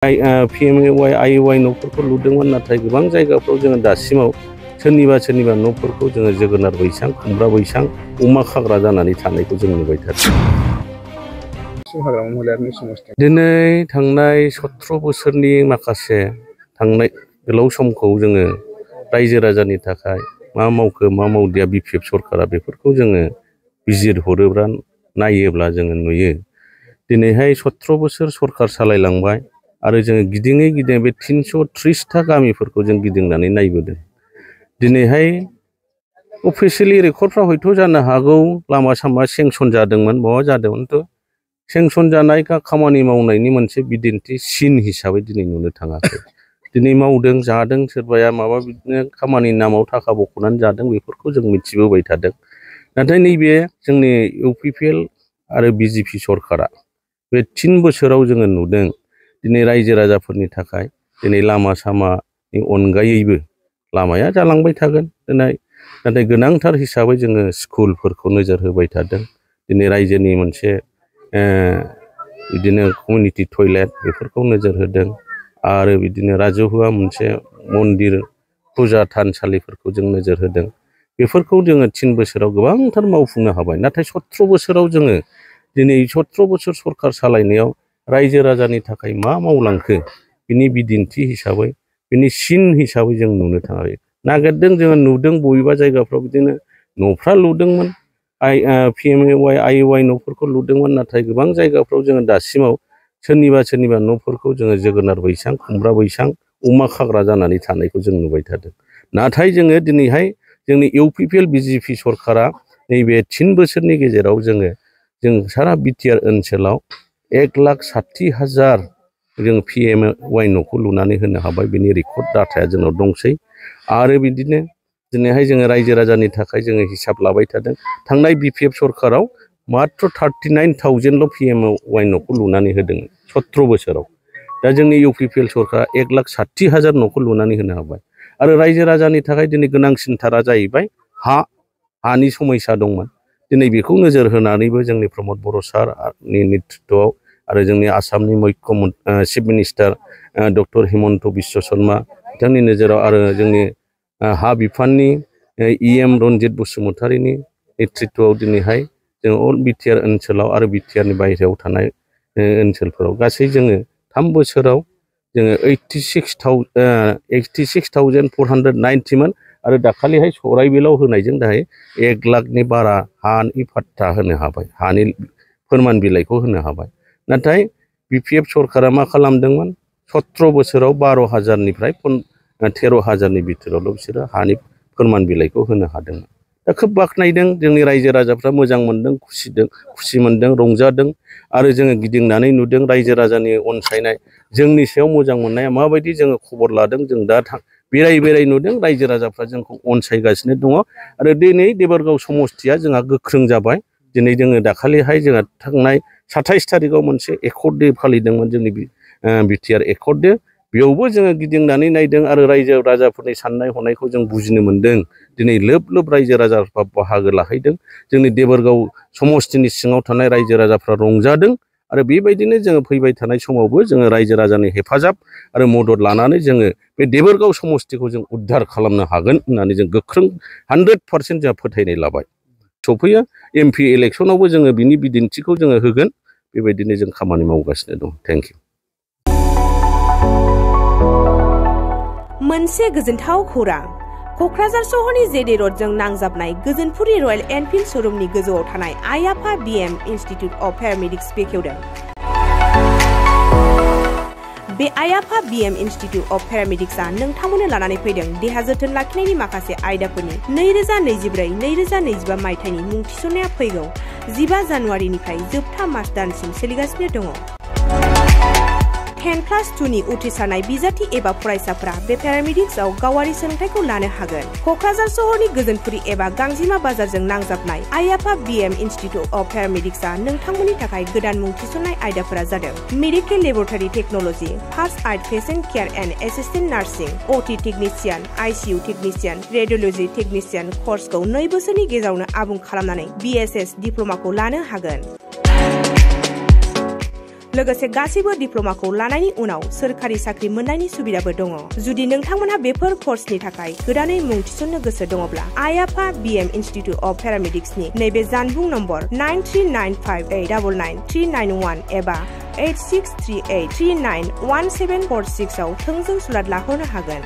PMAY IAY न'फोरखौ लुदोंमोन नाथाय गोबां जायगाफ्राव जोङो दासिमाव सोरनिबा न'फोरखौ जोङो जोगोनार बैसां खुमब्रा बैसां अमा खाग्रा जानानै थानायखौ जों नुबाय थादों। दिनै थांनाय 17 बोसोरनि माखासे थांनाय गोलाव समखौ जोङो रायजो राजानि थाखाय मा मावखो मा मावदिया BPF सरकारा बेफोरखौ जोङो बिजिरहरोब्ला नायोब्ला जोङो नुयो दिनैहाय 17 बोसोर सरकार सालायलांबाय आरो जोङो गिदिङै बे 330टा गामिफोरखौ जों गिदिंनानै नायबोदों। दिनैहाय अफिसियेलि रेकर्डफ्रा हयथ' जानो हागौ लामा सामा सेंसन जादोंमोन माबा जादोंमोन थ' सेंसन जानाय खामानि मावनायनि मोनसे बिदिन्थि सिन हिसाबै दिनै नुनो थाङाखै। दिनै मावदों जादों सोरबाया माबा बिदिनो खामानि नामाव थाखा बख'नानै जादों बेफोरखौ जों मिथिबोबाय थादों। नाथाय नैबे जोंनि UPPL आरो BJP सरकारा बे 3 बोसोराव जोङो नुदों दिनै रायजो राजाफोरनि थाखाय दिनै लामा सामानि अनगायैबो लामाया जालांबाय थागोन नाथाय गोनांथार हिसाबै जोङो स्कुलफोरखौ नोजोर होबाय थादों। दिनै रायजोनि मोनसे बिदिनो कमिउनिटि टयलेट बेफोरखौ नोजोर होदों आरो बिदिनो राजहुवा मोनसे मन्दिर फुजा थानसालिफोरखौ जों नोजोर होदों। बेफोरखौ जोङो 3 बोसोराव गोबांथार मावफुंनो हाबाय। नाथाय 17 बोसोराव जोङो दिनै 17 बोसोर सरकार सालायनायाव रायजो राजानि थाखाय मा मावलांखो बिनि बिदिन्थि हिसाबै बिनि सिन हिसाबै जों नुनो थाङाखै। नागिरदों जोङो नुदों बबेबा जायगाफ्राव बिदिनो न'फ्रा लुदोंमोन PMAY IAY न'फोरखौ लुदोंमोन नाथाय गोबां जायगाफ्राव जोङो दासिमाव सोरनिबा न'फोरखौ जोङो जोगोनार बैसां खुमब्रा बैसां अमा खाग्रा जानानै थानायखौ जों नुबाय थादों। नाथाय जोङो दिनैहाय जोंनि UPPL BJP सरकारा नैबे 3 बोसोरनि गेजेराव जों सारा BTR ओनसोलाव 1,60,000 जों PMAY न'खौ लुनानै होनो हाबाय। बेनि रेकर्ड डाटाया जोंनाव दंसै आरो बिदिनो दिनैहाय जोङो रायजो राजानि थाखाय जोङो हिसाब लाबाय थादों। थांनाय BPF सरकाराव मात्र 39,000ल' PMAY न'खौ लुनानै होदों 17 बोसोराव। दा जोंनि UPPL सरकारा 1,60,000 न'खौ लुनानै होनो हाबाय आरो रायजो राजानि थाखाय दिनै गोनांसिनथारा जाहैबाय हानि समस्या दंमोन। दिनै बेखौ नोजोर होनानैबो जोंनि प्रमद बर' सारनि नेतृत्वआव आरो जोंनि आसामनि chief minister doctor Himanta Biswa Sharma बिथांनि नोजोराव आरो जोंनि हा बिफाननि EM रन्जित बसुमतारीनि नेतृत्वआव दिनैहाय जों अल BTR ओनसोलाव आरो BTRनि बायहेरायाव थानाय ओनसोलफोराव गासै जोङो 3 बोसोराव जोङो 86,490मोन आरो दाखालिहाय सराइबिलाव होनायजों दाहाय 1 लाखनि बारा हानि फाट्टा होनो हाबाय, हानि फोरमान बिलाइखौ होनो हाबाय। नाथाय BPF सरकारा मा खालामदोंमोन 17 बोसोराव 12,000निफ्राय 13,000नि बिथोरावल' बिसोरो हानि फोरमान बिलाइखौ होनो हादोंमोन। दा खोब बाख्नायदों जोंनि रायजो राजाफ्रा मोजां मोनदों खुसि मोनदों रंजादों आरो जोङो गिदिंनानै नुदों रायजो राजानि अनसायनाय जोंनि सायाव मोजां मोननाया माबायदि जोङो खबर लादों। जों दा बेराय नुदों रायजो राजाफ्रा जोंखौ अनसायगासिनो दङ आरो दिनै देबोरगाव समस्तिया जोंहा गोख्रों जाबाय। दिनै जोङो दाखालिहाय जोंहा थांनाय 27 थारिखआव मोनसे एकर्ड डे फालिदोंमोन जोंनि BTR एकर्ड डे। बेयावबो जोङो गिदिंनानै नायदों आरो रायजो राजाफोरनि साननाय हनायखौ जों बुजिनो मोन्दों। दिनै लोब रायजो राजाफ्रा बाहागो लाहैदों। जोंनि देबोरगाव समस्तिनि सिङाव थानाय रायजो राजाफ्रा रंजादों आरो बेबायदिनो जोङो फैबाय थानाय समावबो जोङो रायजो राजानि हेफाजाब आरो मदद लानानै जोङो बे देबोरगाव समस्तिखौ जों उद्धार खालामनो हागोन होननानै जों गोख्रों 100% जोंहा फोथायनाय लाबाय। सफैयो MP इलेक्सनावबो जोङो बिनि बिदिन्थिखौ जोङो होगोन। बेबायदिनो जों खामानि मावगासिनो दं। Thank you. मोनसे गोजोनथाव खौरां। क'क्राझार सहरनि जेडे रडजों नांजाबनाय गोजोनपुरि रयेल एनफिल्ड श'रुमनि गोजौआव थानाय आइ-आफा BM इन्स्टिटिउट अफ पेरामेडिक्स बेखेवदों। बे आइ-आफा BM इन्स्टिटिउट अफ पेरामेडिक्सआ नोंथांमोननो लानानै फैदों देहा जोथोन लाखिनायनि माखासे आयदाफोरनि 2024-2025 मायथाइनि मुं थिसननाया फैगौ 15 जानुवारिनिफ्राय जोबथा मार्च दानसिम सोलिगासिनो दङ। 10+2नि उथ्रिसारनाय बिजाथि एबा फरायसाफोरा बे पेरामेडिक्सआव गावारि सोलोंथाइखौ लानो हागोन। क'क्राझार सहरनि गोजोनपुरि एबा गांजिमा बाजारजों नांजाबनाय आइ-आफा BM इन्स्टिटिउट अफ पेरामेडिक्सआ नोंथांमोननि थाखाय गोदान मुं थिसननाय आयदाफोरा जादों medical laboratory technology, first aid patient care and assistant nursing, OT technician, ICU technician, radiology technician कर्सखौ 2 बोसोरनि गेजेरावनो आबुं खालामनानै BSS डिप्ल'माखौ लानो हागोन। लोगोसे गासैबो डिप्ल'माखौ लानायनि उनाव सोरखारि साख्रि मोननायनि सुबिदाबो दङ। जुदि नोंथांमोनहा बेफोर कर्सनि थाखाय गोदानै मुं थिसननो गोसो दङब्ला आइ आफा BM इनस्टिट्युट अफ पेरामेडिक्सनि नैबे जानबुं नम्बर 9395899391 एबा 8638391746 आव थोंजों सुलाद लाहरनो हागोन।